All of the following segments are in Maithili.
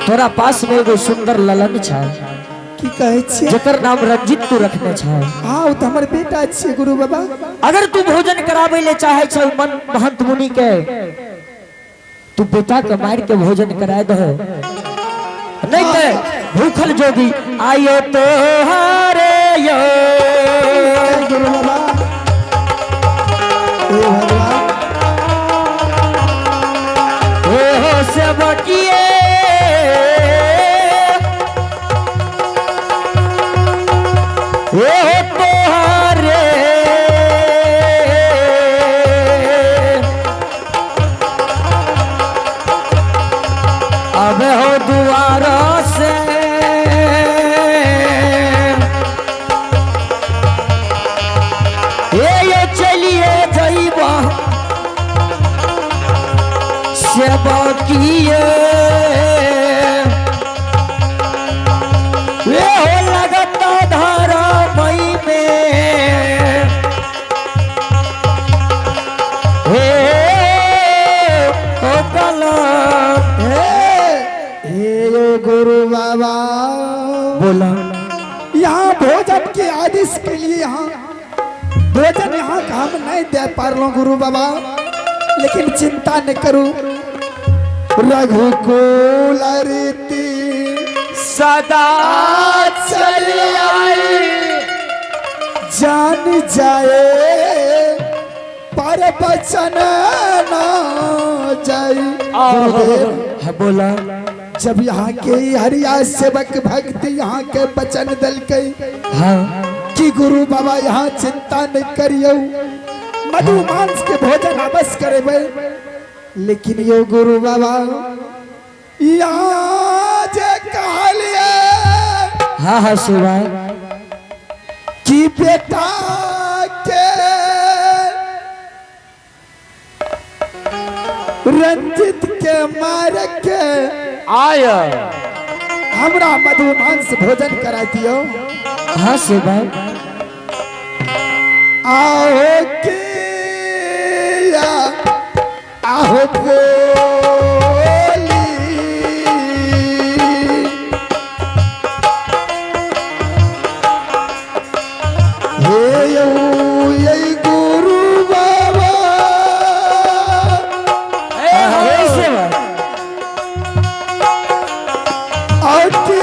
तोरा पास में एगो सुंदर ललन छै। की कहै छियै? जेकर नाम रंजित तू रखने छै। हाँ, ओ तऽ हमर बेटा छियै गुरु बाबा। अगर तू भोजन कराबै ले चाहे छै मन महंत मुनि के, तू बेटा के मार के भोजन कराय दहो, नहीं ते भूखल जोगी आयो तो हारे यो। गुरु बाबा, हे भगवान। ओ हो सेवकिए, ओ हो तोहारे अब हो दुआर से, ए यो चलिए जइबा सेवकिए, ए हो लगत धारा मई में, हे ओ कला। हे हे यो गुरु बाबा। बोला। यहाँ भोजन के आदेश के लिए, यहाँ भोजन यहाँ का हम नहीं दे पारलो गुरु बाबा, लेकिन चिंता न करू, रघुकुल रीति सदा चली आई, जान जाए पर बचन ना जाई। गुरुदेव, हाँ, बोला। जब यहाँ के हरिया सेवक भक्त यहाँ के वचन दलकै कि गुरु बाबा यहाँ चिंता नहीं करियो, मधु मांस के भोजन अवश्य करेबै, लेकिन यो गुरु बाबा यहाँ जे कहलिए हाँ हाँ शिवा कि बेटा के रंजित के मार के आय हमरा मधु मांस भोजन करा दियो। हाँ शिवा। आओ किया आहो बोली, हे यौ ये गुरु बाबा। हाँ, शिवा। अति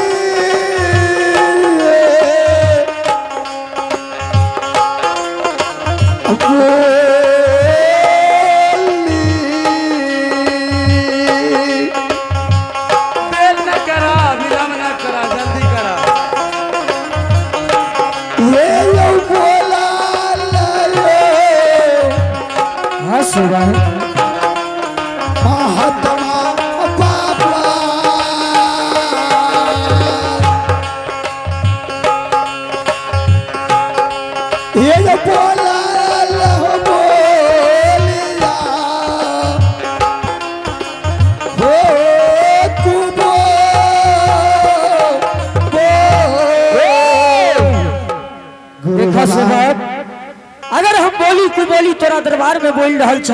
बोली। देर न करा, विलम्ब न करा, जल्दी करा। ये यो बोला लो। हाँ शिवा। महात्मा बाबा, ये यो बोला लो बोलिया, हो तू बो गुरु देखा बाबा। शिवा, अगर हम बोली कु बोली तोरा दरबार में बोल रहल छ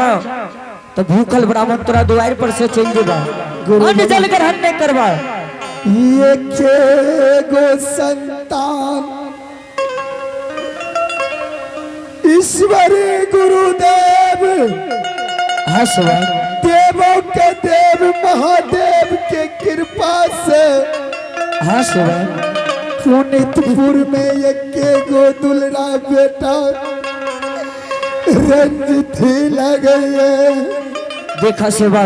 तो भूखल ब्राह्मण तोरा दुआर पर से चल जेबा, गुरु अन्न जल ग्रहण नहीं करबा। ये के गो संतान ईश्वर गुरुदेव। हाँ शिवा। देवों के देव महादेव के कृपा से हाँ शिवा। पुनितपुर में एक गो दुलरा बेटा रंजित ही लगे। देखा शिवा,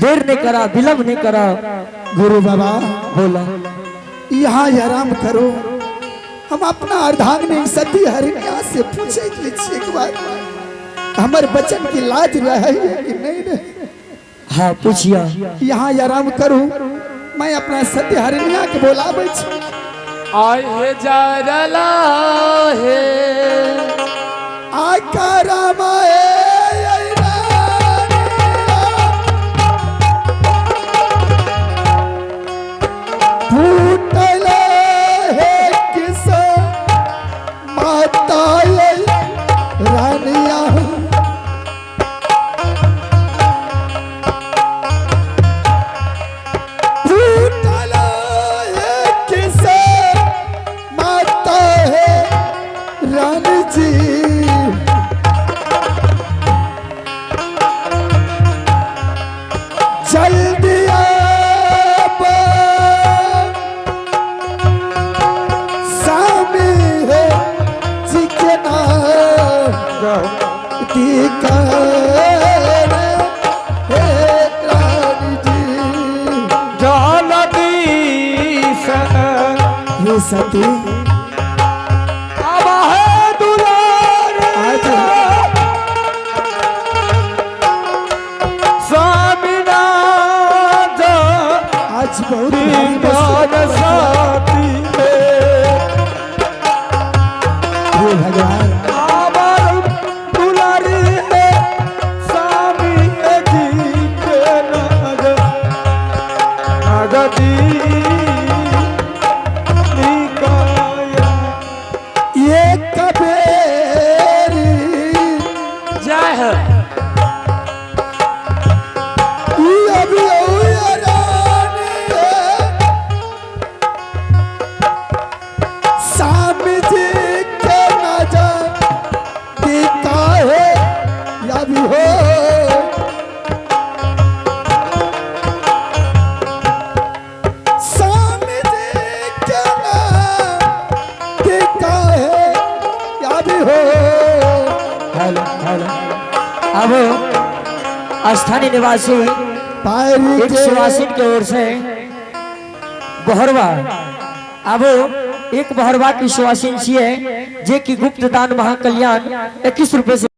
देर नहीं करा, विलंब नहीं करा। गुरु बाबा। बोला। यहाँ आराम करो, हम अपना अर्धांगिनी सती हरिणिया से पूछे के लिए एक बार, हमर बचन की लाज रहे है कि नहीं रहे। हाँ, पूछिया। यहाँ आराम करू, मैं अपना सती हरिणिया के बोलाबै छी। आय हे जरला हे। आका रामाए। फूटल हे किस माता रानिया, जल्दी आप सामी है चिकना हे रानी जी। जलदी से हे सती आवा है दुलार आज स्वामीनाथ आज बहुत भारी दीवान मुसीबत। साथी हे भगवान आवर दुलारी है स्वामी जी के नाग नागदी निकाया ये कबेरी जय हो। अभी रानी स्वामी जी के नजर दिखा है या भी हो स्वामी जी के नजर दिखा है या भी हो। हेलो हेलो अब स्थानीय निवासी पायरी एक के सुवासिन के ओर से बहरवा, अब एक बहरवा की सुवासिन छिए जे कि गुप्त दान महाकल्याण 21 रुपए से।